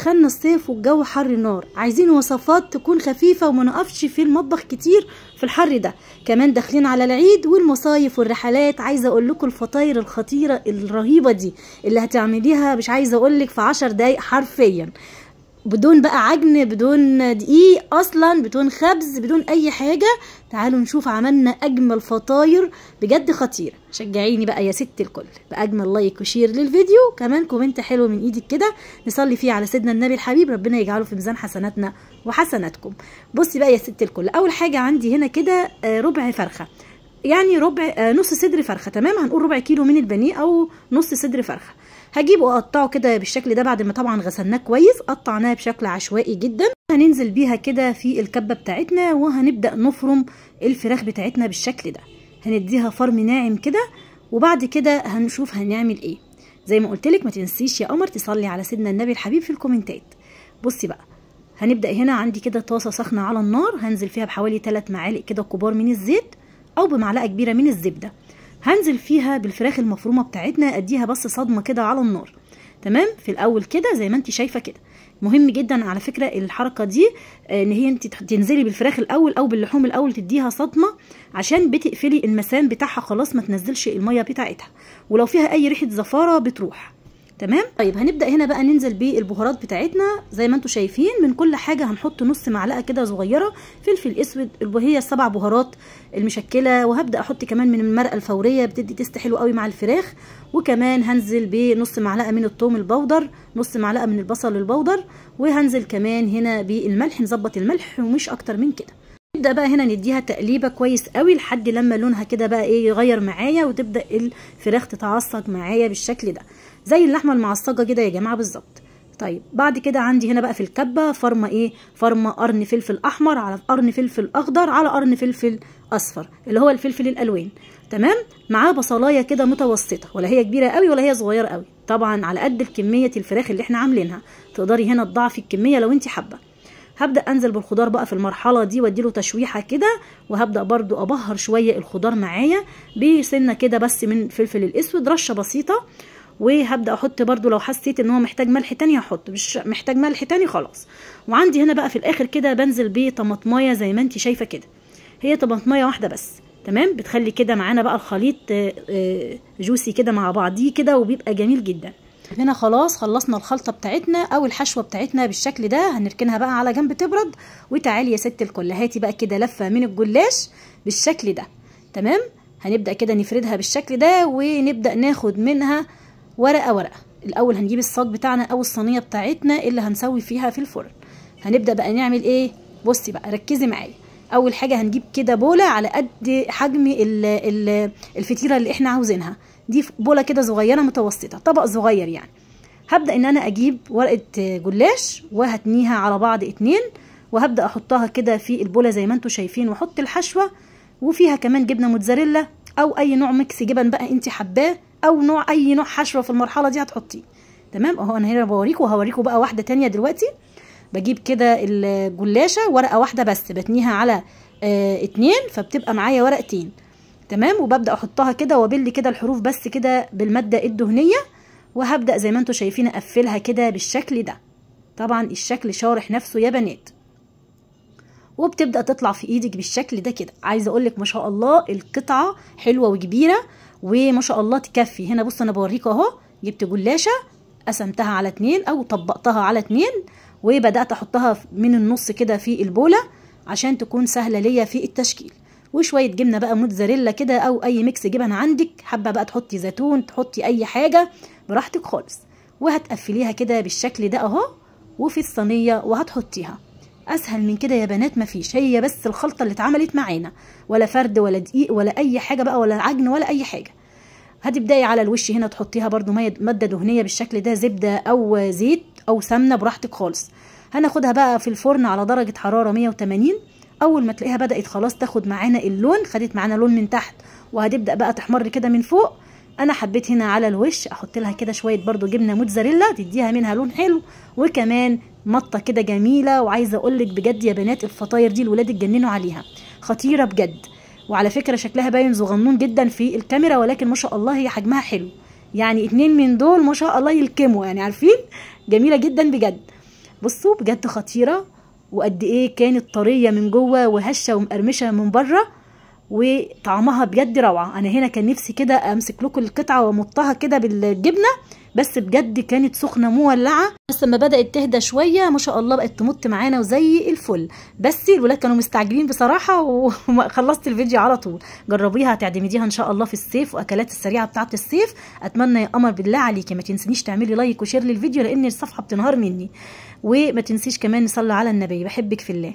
دخلنا الصيف والجو حر نار، عايزين وصفات تكون خفيفة وما نقفش في المطبخ كتير في الحر ده. كمان داخلين على العيد والمصايف والرحلات، عايزة اقول لكم الفطاير الخطيرة الرهيبة دي اللي هتعمليها مش عايزة اقول لك في 10 دقايق حرفيا، بدون بقى عجن، بدون دقيق اصلا، بدون خبز، بدون اي حاجة. تعالوا نشوف عملنا اجمل فطاير بجد خطيرة. شجعيني بقى يا ست الكل باجمل like و share للفيديو، كمان comment حلو من ايدك كده نصلي فيه على سيدنا النبي الحبيب، ربنا يجعله في ميزان حسناتنا وحسناتكم. بصي بقى يا ست الكل، اول حاجة عندي هنا كده ربع فرخة، يعني ربع نص صدر فرخة، تمام؟ هنقول ربع كيلو من البانيه او نص صدر فرخة. هجيبه واقطعه كده بالشكل ده بعد ما طبعا غسلناه كويس، قطعناه بشكل عشوائي جدا. هننزل بيها كده في الكبه بتاعتنا وهنبدا نفرم الفراخ بتاعتنا بالشكل ده، هنديها فرم ناعم كده، وبعد كده هنشوف هنعمل ايه. زي ما قلت لك ما تنسيش يا قمر تصلي على سيدنا النبي الحبيب في الكومنتات. بصي بقى، هنبدا هنا عندي كده طاسه سخنة على النار، هنزل فيها بحوالي 3 معالق كده كبار من الزيت او بمعلقه كبيرة من الزبدة. هنزل فيها بالفراخ المفرومه بتاعتنا، اديها بس صدمة كده على النار، تمام؟ في الاول كده زي ما انت شايفه كده. مهم جدا على فكرة الحركة دي، ان هي انت تنزلي بالفراخ الاول او باللحوم الاول، تديها صدمة عشان بتقفلي المسام بتاعها خلاص، ما تنزلش المية بتاعتها، ولو فيها اي ريحه زفاره بتروح، تمام؟ طيب هنبدا هنا بقى ننزل بالبهارات بتاعتنا زي ما انتم شايفين. من كل حاجة هنحط نص معلقه كده صغيرة فلفل اسود، وهي 7 بهارات المشكلة، وهبدا احط كمان من المرقه الفورية بتدي taste حلو قوي مع الفراخ. وكمان هنزل بنص معلقه من الثوم البودر، نص معلقه من البصل البودر، وهنزل كمان هنا بالملح، نظبط الملح ومش اكتر من كده. نبدا بقى هنا نديها تقليبه كويس قوي لحد لما لونها كده بقى ايه يغير معايا، وتبدا الفراخ تتعصج معايا بالشكل ده زي اللحمة المعصجه كده يا جماعة بالظبط. طيب بعد كده عندي هنا بقى في الكبه فرمه ايه، فرمه قرن فلفل احمر على قرن فلفل اخضر على قرن فلفل اصفر اللي هو الفلفل الالوان، تمام؟ معاه بصلايه كده متوسطه، ولا هي كبيرة قوي ولا هي صغيرة قوي، طبعا على قد الكمية الفراخ اللي احنا عاملينها، تقدري هنا تضاعفي الكمية لو انت حابة. هبدا انزل بالخضار بقى في المرحلة دي واديله تشويحه كده، وهبدا برضو ابهر شوية الخضار معايا بسنة كده بس من فلفل الاسود، رشه بسيطة. وهبدا احط برضو لو حسيت ان هو محتاج ملح تاني هحط، مش محتاج ملح تاني خلاص. وعندي هنا بقى في الاخر كده بنزل بطماطمايه زي ما انت شايفه كده، هي طماطمايه واحدة بس، تمام؟ بتخلي كده معانا بقى الخليط جوسي كده مع بعضيه كده، وبيبقى جميل جدا. هنا خلاص خلصنا الخلطة بتاعتنا او الحشوه بتاعتنا بالشكل ده، هنركنها بقى على جنب تبرد. وتعالي يا ست الكل هاتي بقى كده لفه من الجلاش بالشكل ده، تمام؟ هنبدا كده نفردها بالشكل ده، ونبدا ناخد منها ورقة ورقة. الاول هنجيب الصاج بتاعنا او الصينية بتاعتنا اللي هنسوي فيها في الفرن. هنبدا بقى نعمل ايه؟ بصي بقى ركزي معايا. اول حاجة هنجيب كده بوله على قد حجم الفطيره اللي احنا عاوزينها، دي بوله كده صغيرة متوسطه، طبق صغير يعني. هبدا ان انا اجيب ورقة جلاش وهتنيها على بعض 2، وهبدا احطها كده في البوله زي ما انتم شايفين، واحط الحشوه، وفيها كمان جبنه موتزاريلا او اي نوع mix جبن بقى انت حباه، او نوع اي نوع حشوه في المرحلة دي هتحطيه، تمام؟ اهو انا هنا بوريكم، وهوريكم بقى واحدة تانية دلوقتي. بجيب كده الجلاشه ورقة واحدة بس، بتنيها على 2، فبتبقى معايا ورقتين، تمام؟ وببدا احطها كده وابل كده الحروف بس كده بالماده الدهنية، وهبدا زي ما انتم شايفين اقفلها كده بالشكل ده. طبعا الشكل شارح نفسه يا بنات، وبتبدا تطلع في ايدك بالشكل ده كده. عايزه اقول لك ما شاء الله القطعة حلوة وكبيره وما شاء الله تكفي. هنا بصوا انا بوريكم اهو، جبت جلاشه قسمتها على 2 او طبقتها على 2، وبدات احطها من النص كده في البوله عشان تكون سهلة ليا في التشكيل. وشوية جبنه بقى موتزاريلا كده او اي mix جبن عندك، حابة بقى تحطي زيتون تحطي اي حاجة براحتك خالص. وهتقفليها كده بالشكل ده اهو، وفي الصينية وهتحطيها. اسهل من كده يا بنات مفيش، هي بس الخلطة اللي اتعملت معانا، ولا فرد ولا دقيق ولا اي حاجة بقى، ولا عجن ولا اي حاجة. هتبداي على الوش هنا تحطيها برده مادة دهنية بالشكل ده، زبدة او زيت او سمنه براحتك خالص. هناخدها بقى في الفرن على درجه حرارة 180. اول ما تلاقيها بدات خلاص تاخد معانا اللون، خدت معانا لون من تحت وهتبدا بقى تحمر كده من فوق. انا حبيت هنا على الوش احط لها كده شوية برده جبنه موتزاريلا تديها منها لون حلو، وكمان مطه كده جميلة. وعايزه اقول لك بجد يا بنات الفطاير دي الولاد اتجننوا عليها، خطيرة بجد. وعلى فكرة شكلها باين صغنون جدا في الكاميرا، ولكن ما شاء الله هي حجمها حلو، يعني 2 من دول ما شاء الله يلكموا، يعني عارفين، جميلة جدا بجد. بصوا بجد خطيرة، وقد ايه كانت طرية من جوه وهشه ومقرمشه من بره، وطعمها بجد روعه. انا هنا كان نفسي كده امسك لكم القطعة وامطها كده بالجبنه، بس بجد كانت سخنة مولعه. بس لما بدات تهدى شوية ما شاء الله بقت تمط معانا وزي الفل. بس الولاد كانوا مستعجلين بصراحة وخلصت الفيديو على طول. جربيها هتعتمديها ان شاء الله في الصيف واكلات السريعة بتاعه الصيف. اتمنى يا قمر بالله عليكي ما تنسينيش تعملي like و share للفيديو، لان الصفحة بتنهار مني. وما تنسيش كمان نصلي على النبي. بحبك في الله.